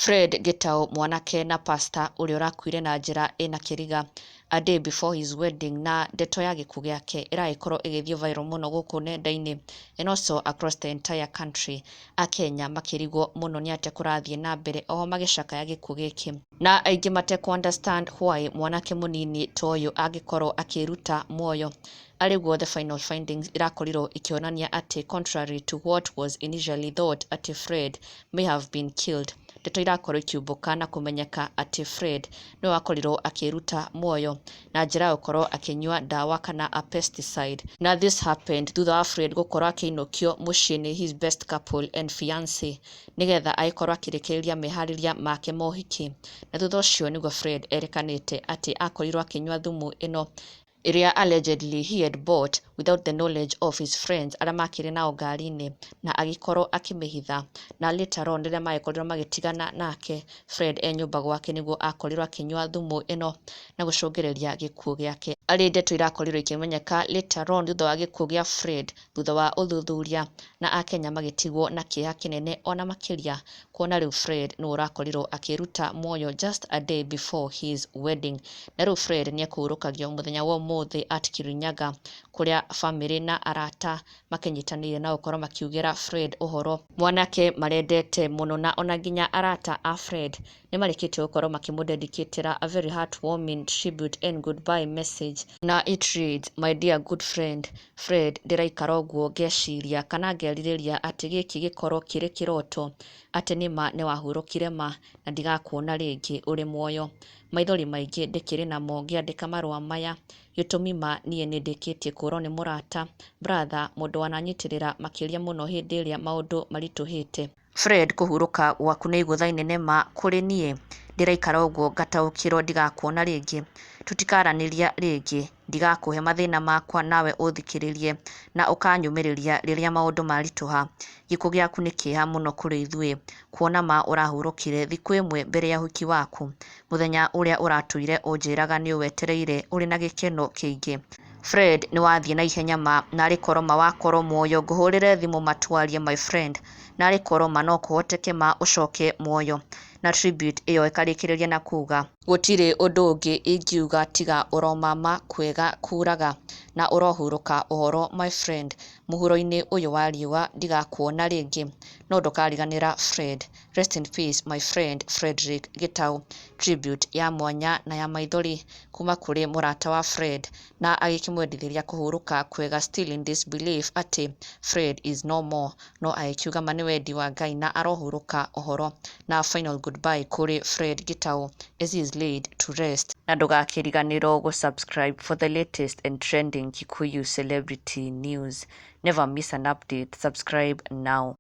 Fred Gitau, mwanake na pastor ũrĩa ũrakuire na njĩra ĩna kĩriga a day before his wedding, na ndeto ya gĩkuũ gĩake ĩragĩkorwo ĩgĩthiĩ viral mũno gũkũ nenda-inĩ and also across the entire country. Akenya makĩrigwo mũno nĩ atĩa kũrathiĩ na mbere, oho magĩcakaya gĩkuũ gĩkĩ, na aingĩ matekũ understand why mwanake mũnini ta ũyũ angĩkorwo akĩruta muoyo. Arĩ guo the final findings irakorirwo ikĩonania atĩ, contrary to what was initially thought, atĩ Fred may have been killed, ndeto irakorwo ikiumbũka na kũmenyeka atĩ Fred nĩwe wakorirwo akĩruta muoyo na njĩra ya gũkorwo akĩnyua ndawa kana a pesticide. Na this happened thutha wa Fred gũkorwo akĩinũkio mũciĩ nĩ his best couple and fiance, nĩgetha agĩkorwo akĩrĩkĩrĩria meharĩria make ma ũhiki. Na thutha ũcio nĩguo Fred erĩkanĩte atĩ akorirwo akĩnyua thumu ĩno, ĩrĩa allegedly he had bought without the knowledge of his friends arĩa makĩrĩ nao ngari-inĩ, na agĩkorwo akĩmĩhitha. Na later on, rĩrĩa magĩkorirwo magĩtigana nake Fred e nyũmba gwake, nĩguo akorirwo akĩnyua thumu ĩno na gũcũngĩrĩria gĩkuũ gĩake. Arĩ ndeto irakorirwo ikĩmenyeka later on thutha wa gĩkuũ gĩa Fred, thutha wa ũthuthuria, na Akenya magĩtigwo na kĩeha kĩnene ona makĩria, kuona rĩu Fred nĩwe ũrakorirwo akĩruta muoyo just a day before his wedding. Na rĩu Fred nĩ ekũhurũkagio mũthenya wa ũmũthĩ at Kirinyaga, kũrĩa famĩlĩ na arata makĩnyitanĩire na gũkorwo makiugĩra Fred ũhoro, mwanake marendete mũno. Na ona nginya arata a Fred nĩ marĩkĩtie gũkorwo makĩmũdedicatĩra a very heartwarming tribute and goodbye message, na it reads, "My dear good friend Fred, ndĩraikara ũguo ngeciria kana ngerirĩria atĩ gĩkĩ gĩkorwo kĩrĩ kĩroto, atĩ nĩma nĩwahurũkire ma na ndigakuona rĩngĩ ũrĩ muoyo. Maithori maingĩ ndĩkĩrĩ namo ngĩandĩka marũa maya. Gĩtũmi ma niĩ nĩ ndĩkĩtie kũrwo nĩ mũrata, brother, mũndũ wananyitĩrĩra makĩria mũno hĩndĩ ĩrĩa maũndũ maritũhĩte. Fred, kũhurũka gwaku nĩ igũtha inene ma kũrĩ niĩ. Ndĩraikara ũguo ngataũkĩrwo ndigakuona rĩngĩ, tũtikaranĩria rĩngĩ, ndigakũhe mathĩna makwa nawe ũthikĩrĩrie na ũkanyũmĩrĩria rĩrĩa maũndũ maritũha. Gĩkuũ gĩaku nĩ kĩeha mũno kũrĩ ithuĩ, kuona ma ũrahurũkire thikũ ĩmwe mbere ya ũhiki waku, mũthenya ũrĩa ũratũire ũnjĩraga nĩ ũwetereire ũrĩ na gĩkeno kĩingĩ. Fred, nĩ wathiĩ na ihenya ma. Narĩ korwo ma wakorwo muoyo ngũhũrĩre thimũ matwarie, my friend. Narĩ korwo ma no kũhoteke ma ũcoke muoyo." Na tribute ĩyo ĩkarĩkĩrĩria na kuga, "Gũtirĩ ũndũ ũngĩ ingiuga tiga ũromama kwega kuraga na ũrohurũka ũhoro, my friend. Mũhuro-inĩ ũyũ wa riũa ndigakuona rĩngĩ, no ndũkariganĩra Fred. Rest in peace, my friend Frederick Gitau." Tribute ya mwanya na ya maithori kuma kũrĩ mũrata wa Fred, na agĩkĩmwendithĩria kũhurũka kwega, still in disbelief atĩ Fred is no more, no agĩkiuga ma nĩ wendi wa Ngai na arohurũka ũhoro. Na final goodbye kũrĩ Fred Gitau as he is laid to rest. Na ndũgakĩriganĩrwo gũ-subscribe for the latest and trending Kikuyu celebrity news. Never miss an update. Subscribe now.